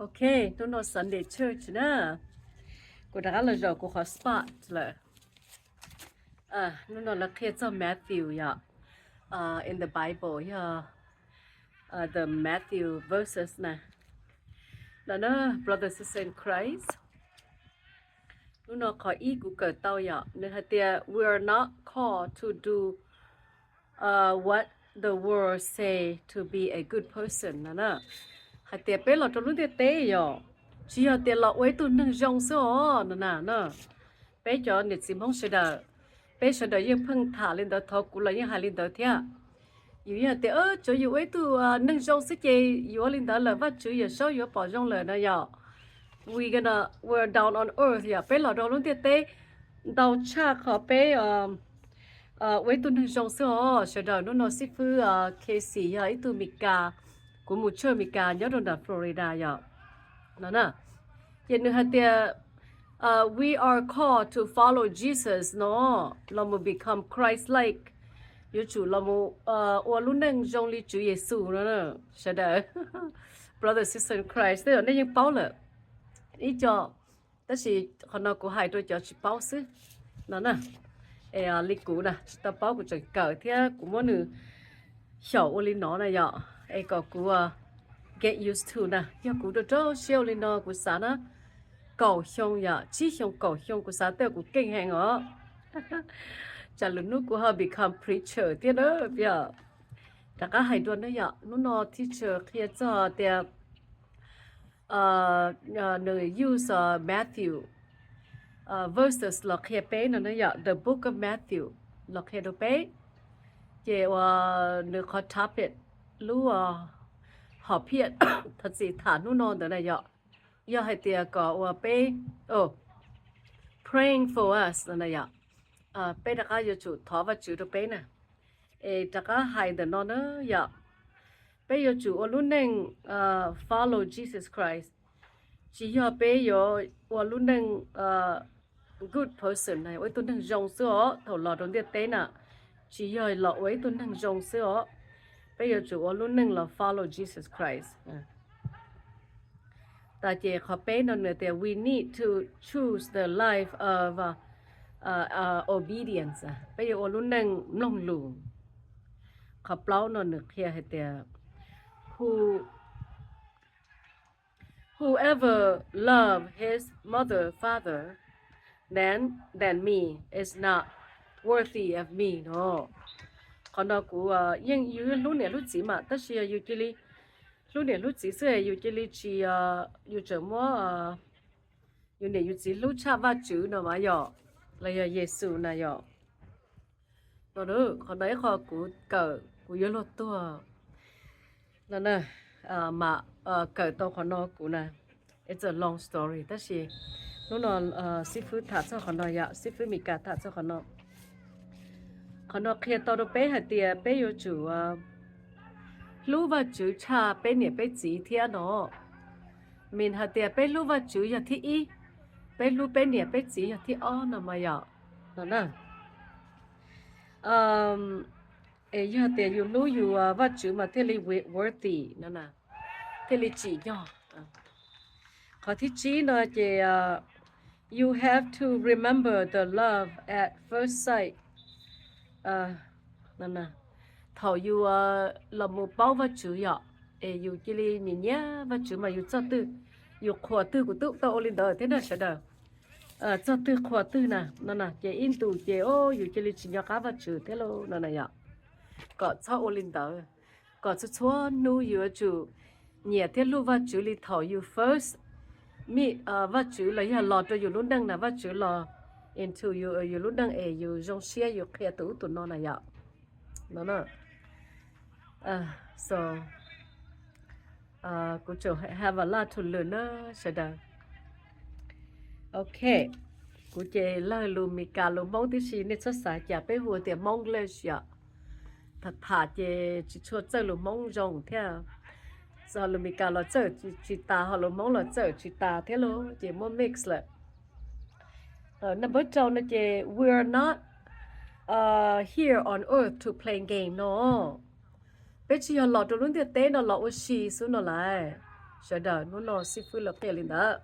Ok, hnub no Sunday church na, kuv rov qab los zaum kuv qhov spot lawm. Hnub no lawv qhia txog Matthew yom, in the Bible yog the Matthew verses na. No na, brother sister in Christ, hnub no qhov ib kuv kawm tau yom, nws hais tias we are not called to do what the world say to be a good person no na. Hais tias peb los rau lub ntiaj teb yom, tsis yog tias los ua ib tug neeg zoo xwb os no na. Peb cov niam txiv Hmoob sawv daws, peb sawv daws yeej pheej tham li ntawd, thov kuv los yeej hais li ntawd thiab. Yus yeej hais tias tsuav yus ua ib tug neeg zoo xwb ces yus ua li ntawd lawm Vajtswv Yawmsaub yuav pom zoo lawm no yom. We gonna, we're down on earth yom, peb los rau lub ntiaj teb ntau tshaj qhov peb ua ib tug neeg zoo xwb os sawv daws. Hnub no xib fwb Casey yog ib tug Mes Kas, kuv mus church Mes Kas nyob rau nram Florida yom. No na, ces nws hais tias we are called to follow Jesus no, los mus become Christ-like, yuav tsum los mus ua lub neej zoo li Tswv Yexus no sawv daws. Brother sister in Christ, tej zaum nej yeej paub lawm ib co, tab sis qhov no kuv hais rau cov tsis paub xwb no na. Es li kuv na tsis tau paub, kuv tseem kawm thiab kuv muab nws xyaum ua li no na yom, es kom kuv get used to na. Yog kuv rau rau siab ua li no kuv xav na, kaum xyoo yom, tsib xyoo kaum xyoo kuv xav tej kuv keej heev os. Tsam lwm hnub kuv ho become preacher thiab na. Rov qab hais dua na yom, hnub no teacher qhia txog tias nws use Matthew verses los qhia peb no na yom, the book of Matthew los qhia rau peb. Ces ua nws qhov topic, lub hom phiaj thov txim tham hnub no ntawd na yom, yog hais tias kom ua peb praying for us no na yom, peb rov qab yuav tsum thov Vajtswv rau peb na. Es rov qab hais ntawm no na yom, peb yuav tsum ua lub neej follow Jesus Christ, tsis yog peb yuav ua lub neej good person na, ua ib tug neeg zoo xwb os. Thaum los rau ntiaj teb na, tsis yog los ua ib tug neeg zoo xwb os, peb yuav tsum ua lub neej los follow Jesus Christ. Tas ces qhov peb no nws tias we need to choose the life of obedience, peb yuav ua lub neej mloog lus. Qhov plaub no nws qhia hais tias whoever love his mother, father than than me is not worthy of me no. Qhov no kuv yeej yus hlub niam hlub txiv mas, tab sis yog yus cia li hlub niam hlub txiv xwb yus cia li tsis, yus tseem muab yus niam yus txiv hlub tshaj Vajtswv no mas yom, los yog Yexus na yom. Qhov no ib qho kuv kawm kuv yuav luag tuag no na, mas kawm tau qhov no kuv na, it's a long story, tab sis hnub no xib fwb tham txog qhov no yom, xib fwb Mes Kas tham txog qhov no. Qhov no qhia tau rau peb hais tias peb yuav tsum hlub Vajtswv tshaj peb niam peb txiv thiab no. Means hais tias peb hlub Vajtswv yog thib ib, peb hlub peb niam peb txiv yog thib ob no mas yom. No na, es yog tias yus hlub yus Vajtswv mas thiaj li worthy no, thiaj li tsim nyog. Qhov thib tsib no ces you have to remember the love at first sight. Thaum yus los mus paub Vajtswv yom, es yus cia li nyiam nyiam Vajtswv mas yus txoj twg, yus qhuas twg, kuv twb tau ua li ntawd thiab na sawv daws. Txoj twg qhuas twg na, no na ces ib ntus ces yus cia li tsis nco qab Vajtswv thiab lauj no na yom. Kom txhob ua li ntawd, kom txhua txhua hnub yus yuav tsum nyiam thiab hlub Vajtswv li thaum yus first meet Vajtswv los yog los rau yus lub neej na, Vajtswv los into yus, yus lub neej es yus zoo siab yus qhia tus ub tus no na yom. No, so kuv tseem have a lot to learn na sawv daws. Ok, kuv ces lawg lus Mes Kas lus Hmoob tib si, nej txhob xav cas peb hu tias Hmoob English yom. Tham tham ces tsis tshua txawj lus Hmoob zoo thiab. Ho lus Mes Kas los txawj tsis tas, ho lus Hmoob los txawj tsis tas thiab lauj, ces muab mix lawm. Number rau no ces we are not here on earth to play game no. Peb tsis yog los rau lub ntiaj teb no los ua si xwb no lauj, Sawv daws, hnub no xib fwb los qhia li ntawd,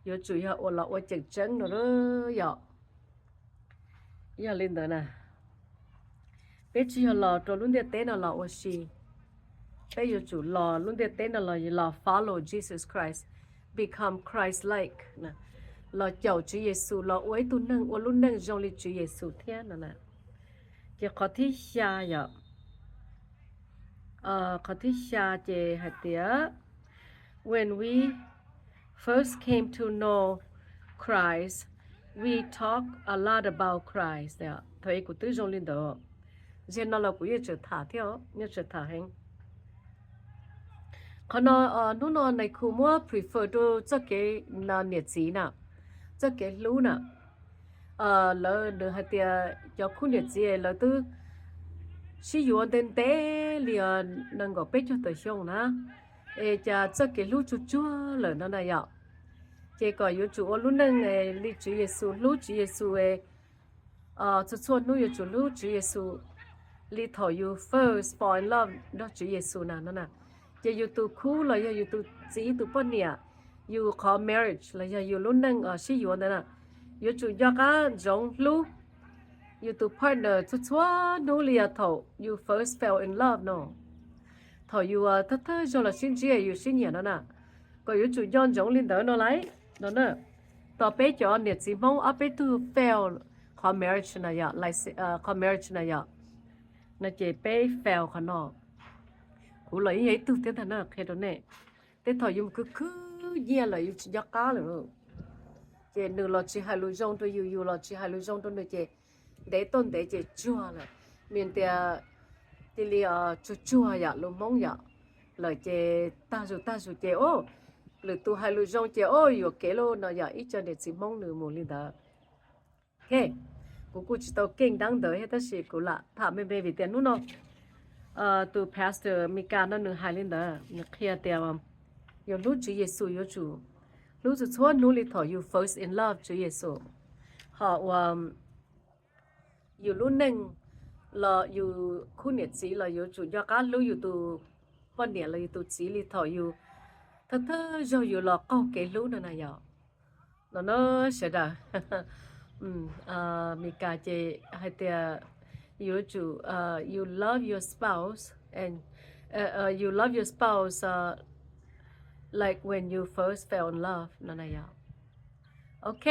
yuav tsum yog ua los ua tseem tseeb no yom. Yog li ntawd na, peb tsis yog los rau lub ntiaj teb no los ua si. Peb yuav tsum los lub ntiaj teb no los, los follow Jesus Christ, become Christ-like, los caum Tswv Yexus, los ua ib tug neeg ua lub neej zoo li Tswv Yexus thiab no na. Ces qhov thib xya yom, qhov thib xya ces hais tias, when we first came to know Christ, we talk a lot about Christ. Thaum ub kuv twb zoo li ntawd, zaum no los kuv yeej tseem tham thiab, yeej tseem tham heev. Qhov no, hnub no nais khu muab prefer rau txoj kev niam txiv na, txoj kev hlub na. Lawv nws hais tias cov khub niam txiv lawv twb sib yuav ntev ntev li nees nkaum peb caug tawm xyoo na, es cas txoj kev hlub tsuag tsuag lawm no na yom. Ces kom yuav tsum ua lub neej li Tswv Yexus, hlub Tswv Yexus, txhua txhua hnub yuav tsum hlub Tswv Yexus li thaum yus first fall in love nrog Tswv Yexus na no na. Ces yus tus khub los yog yus tus txiv tus poj niam, yus qhov marriage los yog yus lub neej sib yuav ntawd na, yuav tsum nco qab ntsoov hlub yus tus partner txhua txhua hnub li yog thaum yus first fell in love no. Thaum yus thawj thawj zaug los sib ntsib yus sib nyiam no na, kom yuav tsum nco ntsoov li ntawd no lauj no na. Tos peb cov niam txiv Hmoob ob peb tug fail qhov marriage na yom, qhov marriage na yom, no ces peb fail qhov no. Kuv los yeej yog ib tug thiab ntag na, qhia rau nej. Tej thaum yus mus khwv khwv nyiaj lawm yus tsis nco qab lawm, ces nws los tsis hais lus zoo rau yus, yus los tsis hais lus zoo rau nws, ces ntev tuaj ntev ces tsuag lawm. Nws tias cia li tsuag tsuag yom, lus Hmoob yom, lawm ces tag zus tag zus ces o, lwm tus hais lus zoo ces o yuam kev lauj no yom, ib co niam txiv Hmoob nws mus li ntawd. Ok, kuv kuj tsis tau keej dab ntawd thiab tab sis kuv lam tham me me vim tias hnub no tus pastor Mes Kas no nws hais li ntawd, nws qhia tias yus hlub Tswv Yexus yuav tsum hlub txhua txhua hnub li thaum yus first in love Tswv Yexus. Ho uas yus lub neej los yus khub niam txiv los yuav tsum nco qab hlub yus tus poj niam los yus tus txiv li thaum yus thawj thawj zaug yus los qaug kev hlub no na yom. No na sawv daws, Mes Kas ces hais tias yuav tsum, you love your spouse and, you love your spouse like when you first fell in love no na yom. Ok,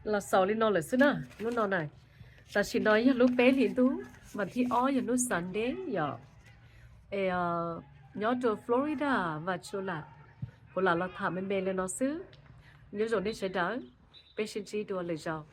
los xaus li no lawm xwb na hnub no na. Tam sim no yog lub peb hlis ntuj, mas thib ob yog hnub Sunday yom. Es nyob rau Florida, Vaj Tsula, kuv lam los tham me me li no xwb. Nyob zoo nej sawv daws, peb sib ntsib dua lwm zaus.